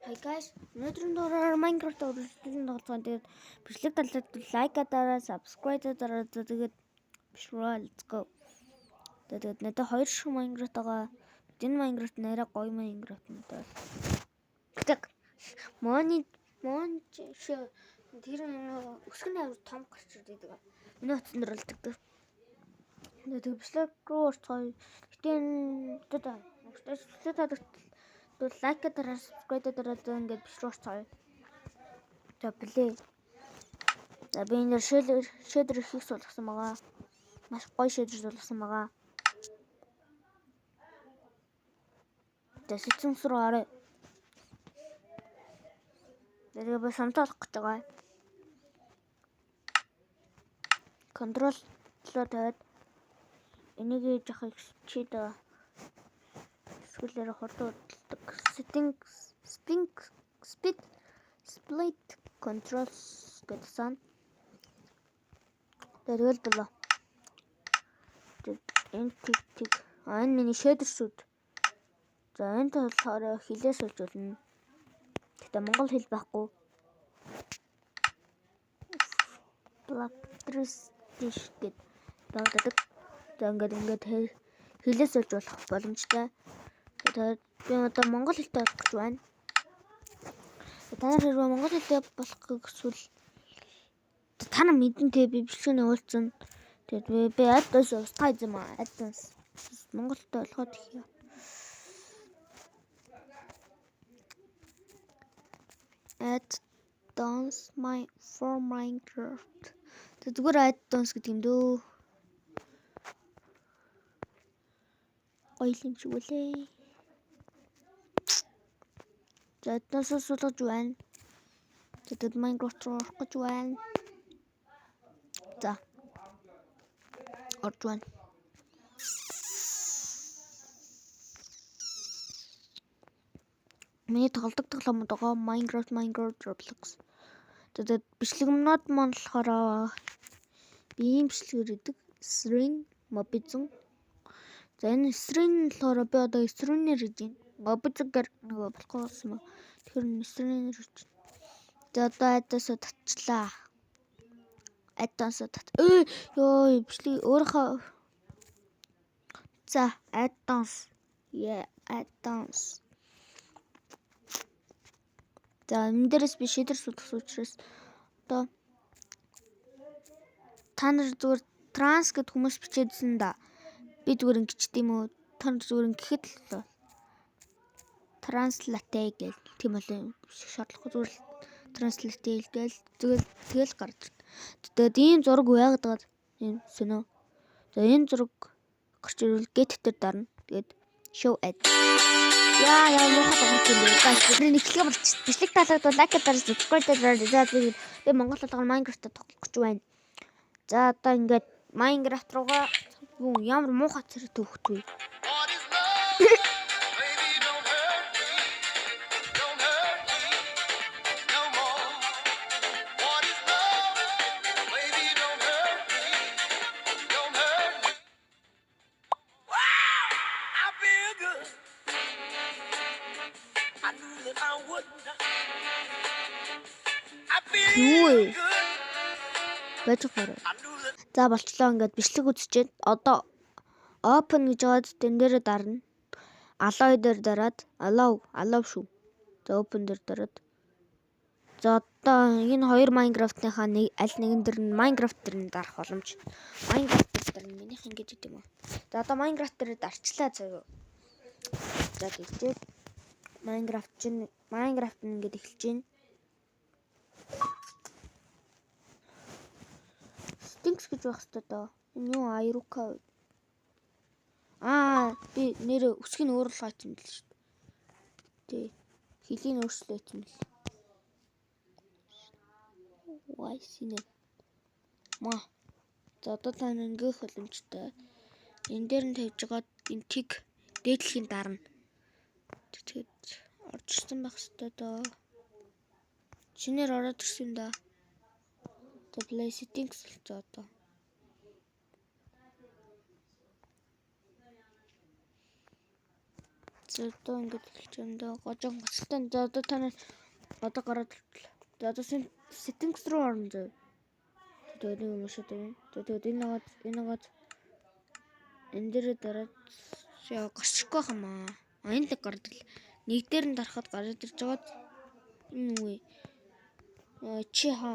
Hi guys, өнөөдрийн дугаараар Minecraft үргэлжлэн тоглоцгоо. Тэгээд бичлэг талаад лайк дараа, subscribe дараа. Тэгээд бишрээ let's go. Тэгээд надад хоёр шиг Minecraft байгаа. Энэ Minecraft нэрээ гоё Minecraft надад. Тэг. Мони мон ши тэр өсгөн амар том гарч ирдэг. Миний утсан дээр л тэгдэг. Тэгээд бичлэг рүү орцгоё. Гэтэ энэ бичлэг таалагдвал лайк дараа, subscribe дараа ингээд бичлэг рүү орцгоё. За плей. За би энэ shader их суулгасан байгаа. Маш гоё shader суулгасан байгаа. За settings руу оръё. Тэгээ би самтаа олох гэж байгаа. Control руу тавиад энийг жоох ихчээд байгаа. Эсвэл хурдан хөдөлдөг. Settings speed split controls гэсэн. Тэгэл болоо. Энэ тиг тиг. А энэ миний shader шүүд. За энэ болохоор хилээ сольж болно. Гэтэ монгол хэл байхгүй. Black Dress гэд багтдаг. За ингээд хилээ сольж болох боломжтой. Тэгээд би одоо монгол хэлтэй болох гэж байна. Та нар хэрвээ монгол хэлтэй болох гэвэл та нар мэдэн тэ би бичлэгийг уулзсан. Тэгээд би адаас устгай юм аа. Адаас монгол хэлтэй болоход их юм. Add-ons my for Minecraft. Тэг зүгээр add-ons гэдэг юм дөө. Гоё юм шиг үлээ. За add-ons суулгаж байна. Тэгээд Minecraft руу орох гэж байна. За. Орж байна. Миний тоглодог тоглоомод байгаа Minecraft, Roblox. Тэгээд бичлэгнүүд маань болохоор би ийм бичлэгээр идэг. Srin, Mobizon. За энэ Srin болохоор би одоо Srin-ээр хийж байна. Mobizon-гаар нөгөө болохгүй болсон юм. Тэгэхээр Srin-ээр хийж байна. За одоо add-ons татчлаа. Add-ons тат. Йоо бичлэг өөрийнхөө. За add-ons. Yeah, add-ons. За энэ дээрээс би shader суулгасан учраас одоо та нар зүгээр транс гэд хүмүүс бичээдсэн да. Би зүгээр ингэчт юм уу? Та нар зүгээр ингэхэд л translate гэл тийм бол шаардлагагүй зүгээр translate гээл зүгээр тэгэл гарч. Тэгээд ийм зураг байгаад байгаа юм сонио. За энэ зураг гарч ирвэл get дээр дарна. Тэгээд show ad. Яа яа муухай тоглох юм бэ. Guys бидний нэхлэгээ болчих. Бичлэг таалагдвал лайк дарж subscribe дараарай. За би монгол болгоор Minecraft тоглох гэж байна. За одоо ингээд Minecraft руугаа юу ямар муухай царай төвхтгүй. Юу вэ? Байж байгаа. За болчлоо ингээд бичлэг үзчихэд одоо open гэж байгаад тэн дээрээ дарна. Allow дээр дараад allow шүү. За open дээр дараад. За одоо энэ хоёр Minecraft-ийнхаа нэг аль нэгэн дээр нь Minecraft дээр нь дарах боломж. Minecraft дээр нь минийх ингэж идэм үү. За одоо Minecraft дээр дарчлаа заяа. За тэгчээд Minecraft чинь Minecraft нь ингээд эхэлж байна. Stinks гэж байх хэрэгтэй доо. Энэ юу Айрука. Аа би нэр өсгийг өөрөөлгөөч юм л шүү дээ. Тэ. Хилийн өөрчлөөч юм л. Why синэ. Ма. За одоо та ингээх боломжтой. Энэ дээр нь тавьж байгаа энэ тиг дээдлэхийн дарна. Тэгээд орж ирсэн байх хэрэгтэй доо. Шинээр ороод ирсэн юм да. За play settings болцоо одоо. За одоо ингэж хэлж юм даа. Гожон гоцтой. За одоо та нар одоо гараад иртэл. За одоо settings руу орно зөө. Тэгээд нэг юм шууд юм. За тэгээд энэ нагаад энэ дээр дараад яа гарчихгүй хамаа. А энэ л гардаг. Нэг дээр нь дарахад гараад ирж байгаад энэ үгүй. Чи ха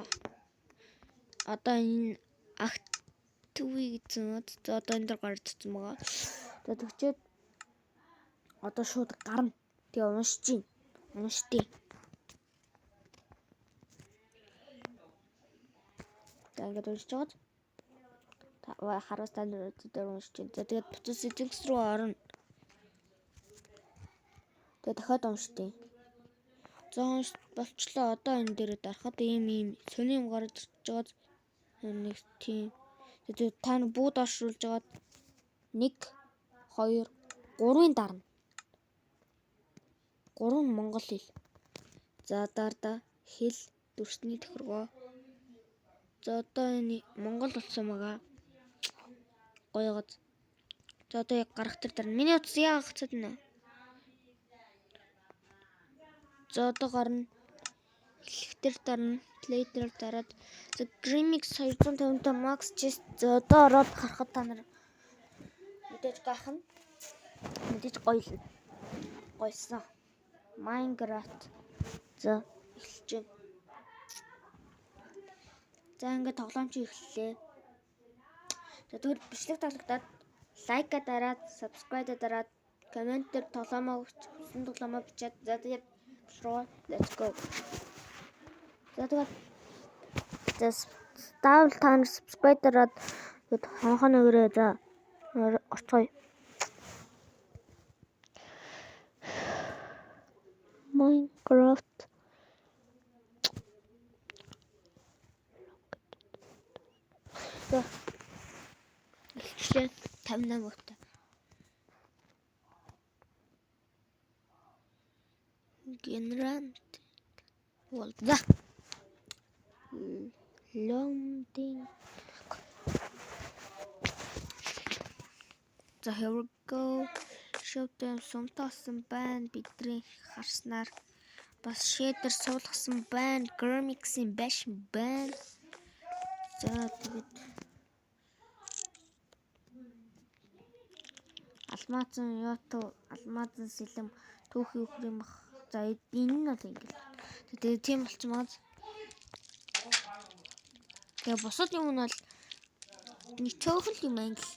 одоо энэ active гэсэн. За одоо энэ дээр гараад ирсэн байгаа. За тэгчээд одоо шууд гарна. Тэгээ уншиж гин. Уншдیں۔ За ингээд уншиж байгаад хараас та нар дээр уншиж байна. За тэгээд буцаж settings руу орно. Тэгээд дахиад уншдیں۔ За унш болчлоо. Одоо энэ дээр дарахад ийм ийм сони юм гараад ирж байгаад нэг тийм. Тэгээд та нар бүгд оршуулж байгаад 1 2 3-ын дарна. 3 нь монгол хэл. За дарда хэл дүрсний тохиргоо. За одоо энэ монгол болсон байгаа. Гоёгод. За одоо яг гарах тэр дарна. Миний утас яагаад гацаад байна? За одоо гарна. Эхлэх тэр дарна. Play дээр дараад за Grimix 255 Max Chest. За одоо ороод харахад та нар мэдээж гайхна. Мэдээж гоё л. Гойсон. Minecraft. За эхэлж байна. За ингээд тоглоом чи эхэллээ. За тэгвэл бичлэг таалагдаад like аа дараад, subscribe дараад, comment дээр тоглоомоо хүссэн тоглоомоо бичээд за тэгээд руу let's go. За тэгээд за ставл та нар subscribe дараад тэгээд хонхоо нөгөөрэй за орцгоё. Minecraft. За эхэлчихлээ. 58 өтө. Генерант бол за Loading. За here we go. Шоутэм сумтаасан байна бидний харснаар. Бас shader суулгасан байна. Grimix-ийн байшин байна. За тэгээд алмазын ято, алмазын сэлэм, түүхий үхрийн мах. За энэ нь бол ингэ. Тэгээд тийм болчихмоо. Тэгээ бусад юм нь бол нэг цөөхөн юм англи.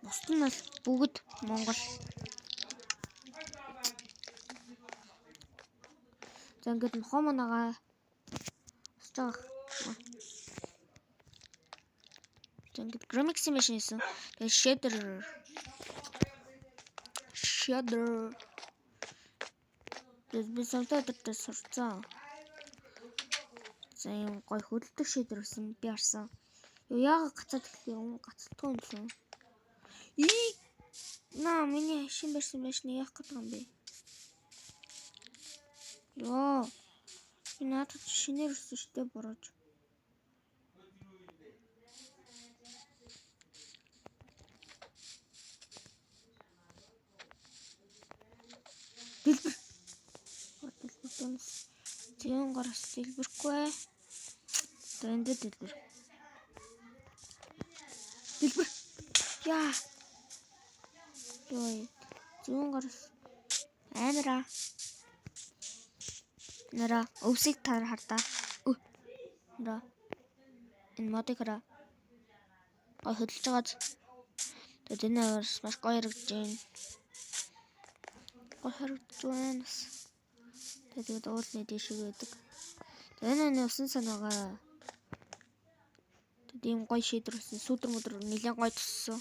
Бусад нь бол бүгд монгол. За ингээд нохоо манагаа босч байгаа. За ингээд Grimix machine хийсэн. Тэгээ shader Тэгээд би савдаа өдөр сурцсан. За юм гой хөдөлдөг shader байсан би харсан. Юу яагаад гацаад эхлэв юм гацтгүй юм лээ. Ий наа миний шин барьсан байж нь яах гэдэг юм бэ? Йоо. Би наадад шинээр өссөн штэ бурууж. Дэлбэр. Дэлбэр дунс. Зүүн гараас дэлбэрхгүй. За энэ дээр дэлбэр. Дэлбэр. Яа. Йоо. Зүүн гараас амира. Нара өвсийг та нар хардаа. Нара. Энэ модыг хараа. Гой хөдөлж байгааз. Тэгээд энэ аваас маш гоё харагдаж байна. Гоё харагдаж байна бас. Тэгээд уулны дээшээ байдаг. Тэгээд энэ усан сан байгаа. Тэгээд ийм гоё шийдвэр болсон. Сүдэр мөдөр нэлээд гоё туссан.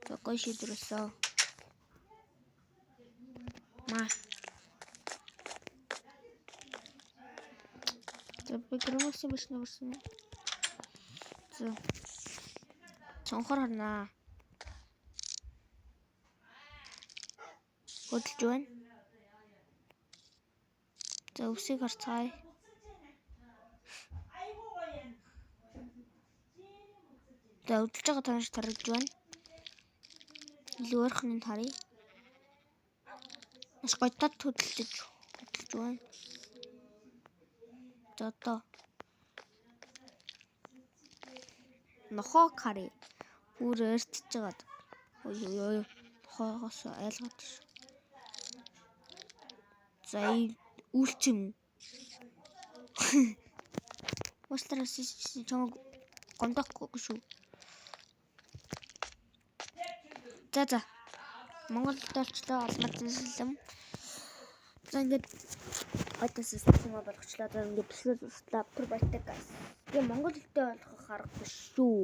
Тэгээд гоё шийдвэр болсон. Маа. За би граммарсын биш нэрсэн. За. Цонхоор харнаа. Хөдөлж байна. За өвсийг харцгаая. За хөдөлж байгаа танаар тарагдж байна. Илүү ойрхоныг харъя. Маш гоётод хөдөлж байна. За одоо нохоог харъя. Бүр ойртож байгаад. Ой ой ой. Нохоогоос айлгаад ш. За үйлч юм уу? Уучлаарай, чамайг гомдохгүй шүү. За за. Монголд олчлоо алмаз шилэм. За ингээд одоос систем болгочлоо. За ингээд бичлэг дуслаа. Түр баяртай guys. Тэгээ монгол хэлтэй ойлгох аргагүй шүү.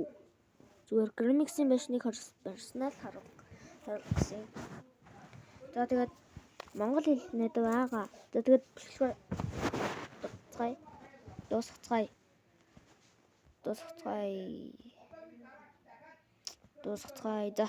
Зүгээр Grimix-ийн байшныг барьснаа л харах гэсэн. За тэгээд монгол хэл надад байгаа. За тэгээд бичлэг дуусгая. Дуусгацгаая. Дуусгацгаая. Дуусгацгаая. За.